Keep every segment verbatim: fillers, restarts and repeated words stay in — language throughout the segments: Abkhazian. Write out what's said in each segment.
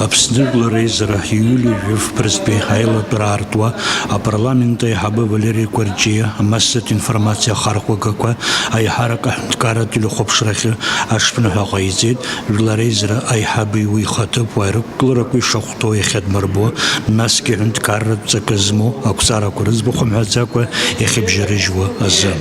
Аԥсны Жәлар Реизара ииули жәаф Бырзтәи аилатәара аартуа апарламент аиҳабы Валери Кәарҷиа амассатә информациа ахархәагақәа аиҳарак аҳәынҭқарратә телехәаԥшрахьы аҽԥныҳәа ҟаиҵеит. Жәлар Реизара аиҳаби уи ихаҭыԥуааи рықәгыларақәа ишахәҭоу иахьадмырбо, насгьы ҳәынҭқарратә ҵакы змоу ақәҵарақәа рыӡбахә мҳәаӡакәа иахьыбжьарыжьуа азы.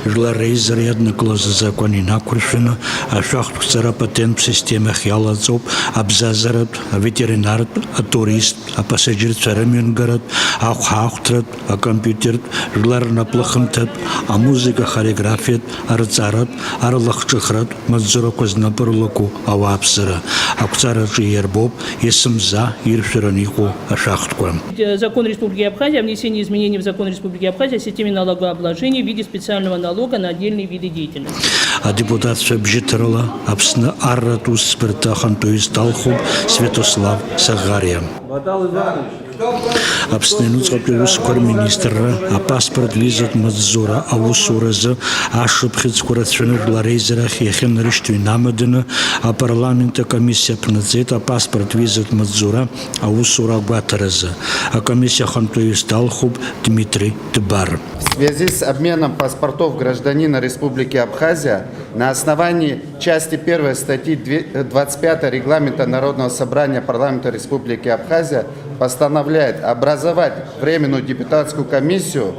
Жәлар Реизара иаднакылаз азакәан инақәыршәаны, ашәахтә қәҵара апатенттә системахь иалаҵоуп абзазаратә, аветеринартә, атуристтә, апассаџьырцәа рымҩангаратә, ахәаахәҭратә, акомпиутертә, жәлар рнаплахымҭатә, амузыка хореографиатә, арҵаратә, арлахҿыхратә маҵзурақәа знапы рылаку ауааԥсыра. Ақәҵараҿы иарбоуп есымза иршәараны иҟоу ашәахтәқәа. Закон Республики Абхазия о внесении изменений в закон Республики Абхазия о системе налогообложения в виде специального налога на отдельные виды деятельности. Адепутатцәа бжьыҭарала Аԥсны арратә усбарҭа ахантәаҩыс далхуп Свиатослав Саӷариа. Батал Иванович. Аԥсны аҩныҵҟатәи аусқәа рминистрра апаспорт визатә маҵзура аусуразы ашықәс хьыӡқәа рацәаны Жәлар Реизарахь иахьынарышьҭоу инамаданы апарламент акомиссиа аԥнаҵеит апаспорт визатә маҵзура аусура агәаҭаразы. Акомиссиа ахантәаҩыс далхуп Дмитрий Дбар. В связи с обменом паспортов гражданина Республики Абхазия на основании части первой статьи две- двадцать пятой Регламента Народного собрания Парламента Республики Абхазия постановляет образовать временную депутатскую комиссию.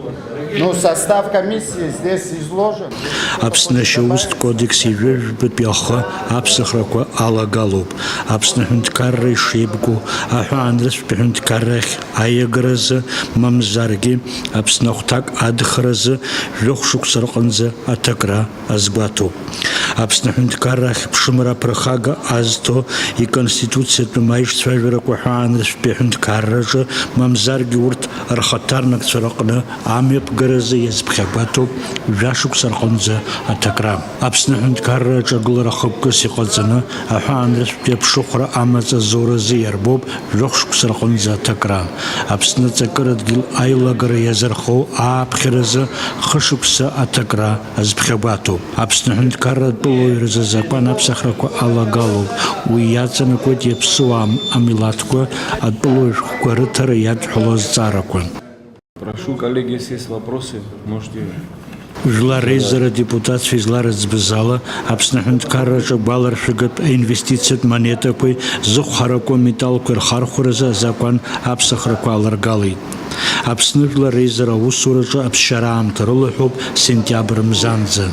Ну, состав комиссии здесь изложен. Аԥсны ашьаустә кодекс ижәытәтәи ахы аԥсахрақәа алагалоуп. Аԥсны аҳәынҭқарра ишеибгоу, аҳәаанырцәтәи аҳәынҭқаррахь аиагаразы, мамзаргьы Аԥсны ахәҭак адхаразы жәохә шықәса рҟынӡа аҭакра азгәаҭоуп. Аԥсны аҳәынҭқарра ахьыԥшымра аԥырхага азҭо иконституциатәым аишцәажәарақәа аҳәаанырцәтәи аҳәынҭқарраҿы, мамзаргьы урҭ рхаҭарнакцәа рыҟны амҩаԥгаразы иазԥхьагәаҭоуп жәашықәса рҟынӡа аҭакра. Аԥсны аҳәынҭқарра аҿагылара хықәкыс иҟаҵаны, аҳәаанырцәтәи аԥшыхәра амаҵ азоуразы иарбоуп жәохә шықәса рҟынӡа аҭакра. Аԥсны аҵакырадгьыл аилагара иазырхоу ааԥхьаразы хышықәса аҭакра азԥхьагәаҭоуп. Аԥсны аҳәынҭқарра атәылауаҩразы азакәан аԥсахрақәа алагалоуп. Уи иаҵанакуеит иаԥсуаа амилаҭқәа, атәылауаҩ шәҟәқәа рыҭара иадҳәалоу азҵаарақәа. Прошу, коллеги, если есть вопросы, можете. Жәлар Реизара адепутатцәа изларыӡбаз ала, Аԥсны аҳәынҭқарраҿы агәаларшәагатә аинвестициатә монетақәеи зыхәҳарақәоу аметалқәеи рхархәаразы азакәан аԥсахрақәа аларгалеит. Аԥсны Жәлар Реизара аусураҿы аԥсшьара аамҭа рылаҳәоуп сентиабр мзанӡа.